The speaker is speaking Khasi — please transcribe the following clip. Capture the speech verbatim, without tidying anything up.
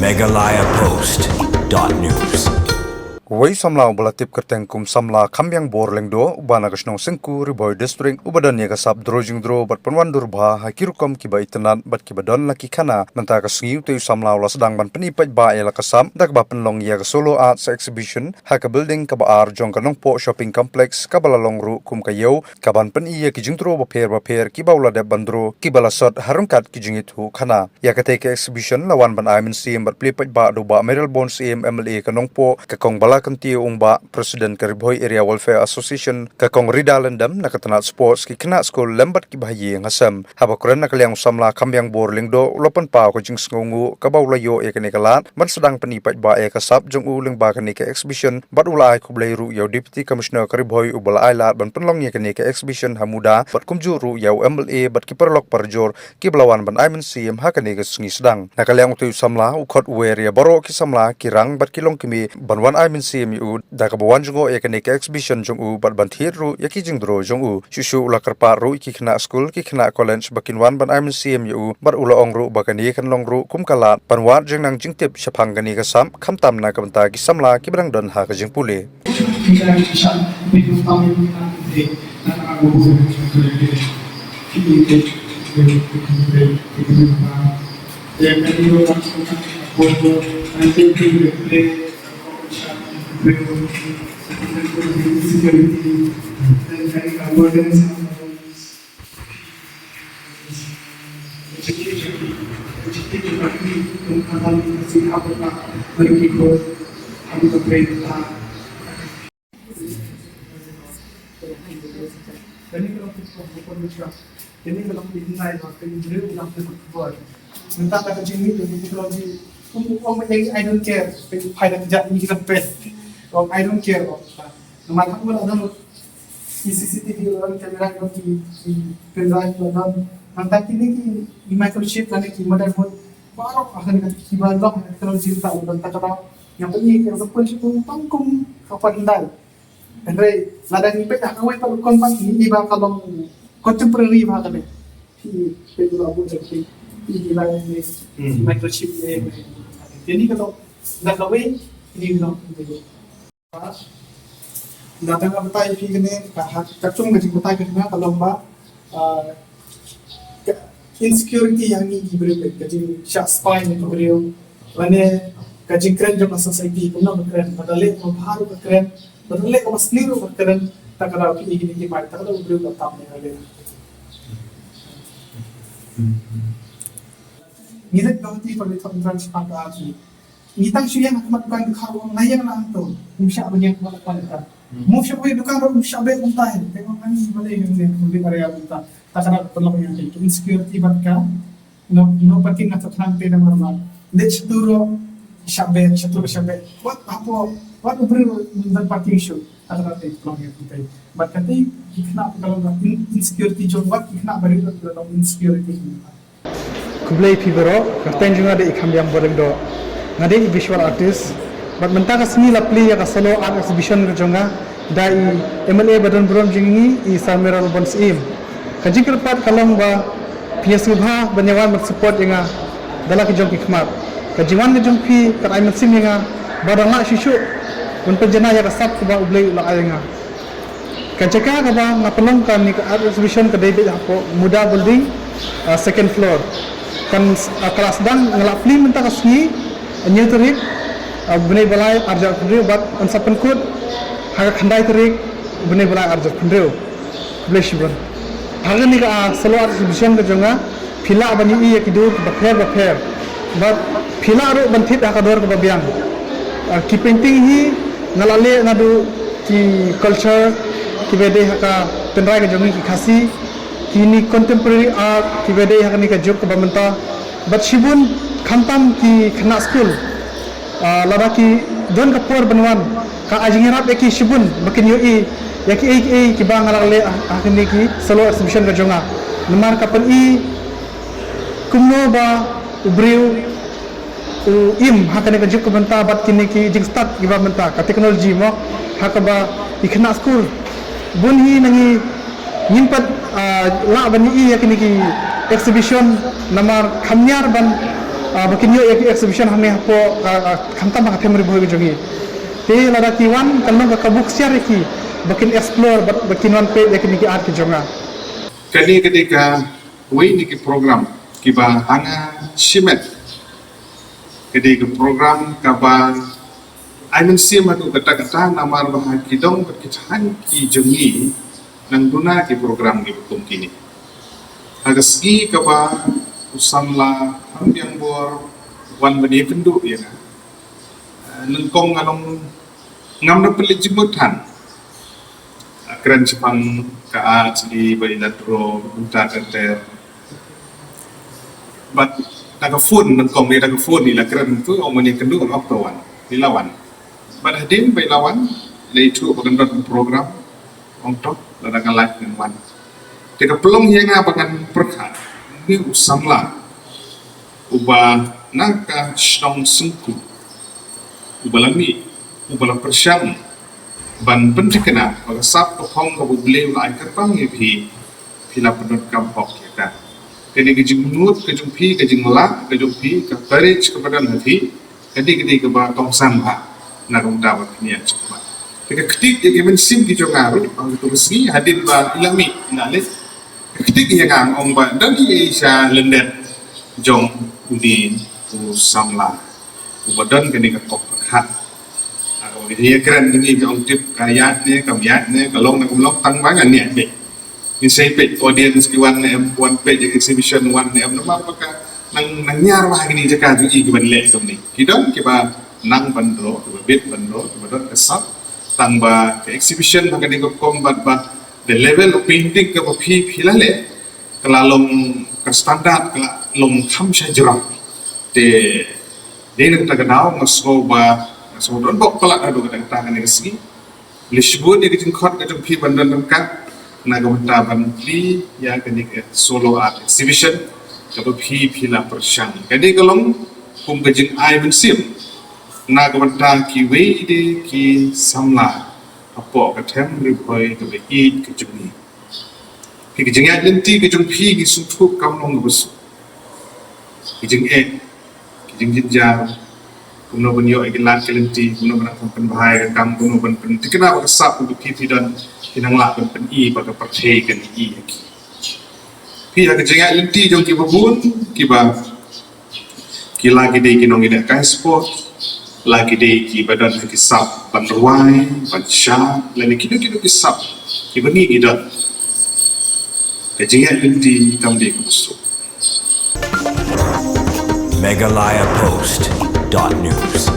Meghalaya Post dot news. Wei samla uba la tip kyrteng kum samla Khambiang Bor Lyngdoh, uba na ka shnong Syngku, Ri Bhoi District, uba don ïa ka sap draw jingdraw bad pynwan dur bha ha ki rukom kiba itynnad bad kiba don la ki khana. Mynta ka sngi utei u samla u la sdang ban pyni paidbah ïa la ka sap da kaba pynlong ïa ka solo arts exhibition ha ka building kaba ar jong ka Nongpoh Shopping Complex, kaba la long ruh kum ka ïew kaban pyni ïa ki jingdraw bapher bapher kiba u la dep ban draw, kiba la sot ha ryngkat ki jingithuh khana. Ïa katei ka exhibition la wan ban ai mynsiem bad plie paidbah da u Bah Mayralborn Syiem, M L A ka Nongpoh, ka Kong Bala Kynthei Ungbah, President ka Ri Bhoi Area Welfare Association, ka Kong Rida Lyndem na ka tnat sports, ki khynnah skul lem bad ki bahaïing hasem. Haba kren na ka liang u samla Khambiang Bor Lyngdoh u la pynpaw ka jingsngewnguh kaba u la ïoh ïa kane ka lad ban sdang pyni paidbah ïa ka sap jong u lyngba kane ka exhibition, bad u la ai khublei ruh ïa u Deputy Commissioner ka Ri Bhoi uba la ai lad ban pynlong ïa kane ka exhibition ha Muda, bad kumjuh ruh ïa u M L A bad ki paralok parajor kiba la wan ban ai mynsiem ha kane ka sngi sdang. Na ka liang utei u samla u khot u wer ïa baroh ki samla, ki rangbah bad ki longkmie ban wan ai mynsiem ïa u da kaba wan jngoh ïa kane ka exhibition jong u bad ban thied ruh ïa ki jingdraw jong u. Shuh shuh u la kyrpad ruh ïa ki khynnah skul, ki khynnah college ba kin wan ban ai mynsiem ïa u, bad u la ong ruh ba kane kan long ruh kum ka lad ban wad jingnang jingtip shaphang kane ka sap, khamtam na ka bynta ki samla kiba dang don ha ka jingpule. Mynta ka jingmih jong ki technology, um, um, I don't care, phai da ka jait ngi ki pen. Um, I don't care, um, namar ha ka la don ki C C T V, la don camera, la don ki, ki pendrive, la don. Mynta kine ki, ki microchip, lane ki motherboard, baroh ha kane ka, kiba long ha ka technology mynta, mynta ka dei. Nga pyni example shi kum, tang kum ka phone Hyundai. Hynrei lada ngi peit ha kawei pat u company, ngi i ba ka long contemporary ba kane. Phi peit ba bun jait phi, phi i ba ne, hmm, microchip ne. Kine ka long da kawei, kine ka long. Lada nga batai phi kane, ka ha, ka chung ka jingbatai ka jong nga ka long ba, ah, ka insecurity ïa ngi ki briew, ka jingshah spy na ki briew, lane ka jingkren jong ka society, kumno ka kren, ba da leh kaba bha ruh ka kren, ba da leh kaba sniew ruh ka kren, ta ka daw phi i kine ki bai, ta ka daw u briew ba tam ne ka leh. Ngi leit ba hati pa leit thok intran shaphang ka arti. Ngi tang shu ïeng ha khmat dukan dkhar, ong nga ïeng na hangto. Um shah ban ïeng ha khmat dukan dkhar. Hmm. Move sha kawei dukan ruh um shah beh kumta hi. Te ong ani balei ïeng ne, ong beh area kumta. Ta ka dei pynlong ïa ki insecurity bad ka no, no parking, nga tang te namar ba leit shatu ruh shah beh, shatu ruh shah beh. Wat hapoh, wat u briew ruh ban parking shuh. Ta ka dei pynlong ïa ki te. Bad kata ki khynnah ka long in-, insecurity jong, wat ki khynnah ba ri ka long insecurity. Khublei phi baroh, ka kyrteng jong nga dei i Khambiang Bor Lyngdoh. Nga dei i visual artist. Bad mynta ka sngi la plie ïa ka solo art exhibition ka jong nga da i M L A ba don burom jong ngi, i Sir Mayralborn Syiem. Ka jingkyrpad ka long ba phi ïa sngewbha ban ïa wan ban support ïa nga da la ki jong ki khmat. Ka jingwan ka jong phi kan ai mynsiem ïa nga ba dang lah shuh shuh ban pynjanai ïa ka sap kaba U Blei u la ai ïa nga. Ka jaka kaba nga pynlong kane ka art exhibition ka dei beit hapoh Muda Building, ah, second floor. Kan, ah, ka la sdang, nga la plie mynta ka sngi, hynñiew tarik, ah, bnai ba lai arhajar arphew hynriew, bad yn sa pynkut ha ka khyndai tarik bnai ba lai arhajar arphew hynriew. Khublei shibun. Ha kane ka, ah, solo art exhibition ka jong nga, phi lah ban ïohi ïa ki dur bapher bapher. Bad phi lah ruh ban thied ha ka dor kaba biang. Ah, ki painting hi nga la leh naduh ki culture kiba dei ha ka tynrai ka jong ngi ki Khasi, kine contemporary art kiba dei ha kane ka juk kaba mynta. Bad shibun khamtam ki khynnah skul. Ah, lada ki don ka por ban wan, ka ai jingïarap ïa ki shibun ba kin ïohi ïa kiei kiei kiba nga la leh ha, ha kine ki solo exhibition ka jong nga. Namar ka pyni kumno ba u briew u im ha kane ka juk ka mynta bad kine ki jingstad kiba mynta, ka technology mo, ha kaba ki khynnah skul bun hi na ngi ngim pat, ah, lah ban ïohi ïa kine ki exhibition namar kham ñiar ban Ah, ba kin ïoh ïa ki exhibition hangne hapoh, ah, ah, khamtam ha ka them Ri Bhoi ka jong ngi. Te lada ki wan, kan long ka kabu ksiar ïa ki ba kin explore, ba, ba kin wan peit ïa kine ki art ki jong nga. Kane ka dei kawei na ki program kiba ha nga shimet. Ka dei ka program kaba ai mynsiem haduh katta katta namar ba ha ki dong bad ki thaiñ ki jong ngi nang duna ki program kiba kum kine. Ha ka sngi kaba u samla Hanbiang Bor wan ban ïakynduh ïa nga, eh, nyngkong nga long ngam da pynleit jingmut than. Ah, kren shaphang ka art jong i ba i la draw, mynta ka ter. Bad da ka phone, nyngkong da ka phone i la kren tu, ong ban ïakynduh, ong to wan, i la wan. Bad hadien ba i la wan, la ïathuh ba kan don program, ong to, lada nga lait ngan wan. Te ka pynlong ïa nga ba ngan pyrkhat, une u samla uba na ka shnong Syngku, uba la mih, uba la pyrshang ban pynthikna ba ka sap ka phong kaba U Blei u la ai kyrpang ïa phi, phi la pyndonkam hok ïa ka. Ka dei ka jingmut ka jong phi, ka jinglah ka jong phi, ka courage kaba don ha phi, ka dei, ka dei kaba kongsan bha na ka bynta ba phin ïaid shakhmat. Te ka ktik ïa ki mynsiem ki jong nga ruh ha kato ka sngi hadien ba i la mih, i la leit. Ka ktik ïa nga, ong ba don ei ei sha lyndet jong une u samla uba don kane ka kop pyrkhat. Nga ong, ïa kren kane, ka ong tip ka ïaid ne kam ïaid ne, ka long ne kam long, tang ba ngan ïaid beit. Ngin sa ïa peit audience ki wan ne em, wan peit ïa exhibition wan ne em, namar ba ka nang, nang ñiar bha kine ki jaka jong i kiban leh kumne. Ki don kiba nang ban draw, kiba bit ban draw, kiba don ka sap. Tang ba ka exhibition ha kane ka kop bad ba the level of painting kaba phi, phi la leh, ka la long ka standard, ka la long kham sha jrong. Te dei na kata ka daw nga sngew ba, nga sngew don bok palat haduh katta katta kane ka sngi. Leit shibun ïa ka jingkhot ka jong phi ban don ryngkat na ka bynta ban plie ïa kane ka solo art exhibition kaba phi, phi la pyrshang. Ka dei ka long kum ka jingai mynsiem na ka bynta kiwei de ki samla hapoh ka them Ri Bhoi kaba ïeit ka jong ngi. Phi, ka jingïaid lynti ka jong phi ngi sngewthuh kam long kaba suk. Ka jingeh, ka jingjynjar, kumno ban ïoh ïa ki lad ki lynti, kumno ban nang pynbha ïa ka kam, kumno ban pynthikna ba ka sap kaba phi, phi don, phi nang lah ban pyni ba ka pyrthei kan ïohi ïa ki. Phi, ha ka jingïaid lynti jong kiba bun kiba, ki la ki dei ki nongïalehkai sport, la ki dei kiba don ha ki sap ban rwai, ban shad, lane kino kino ki sap kiba ngi ngi don. Ka jingïaid lynti kam dei kaba suk. Meghalaya Post dot news.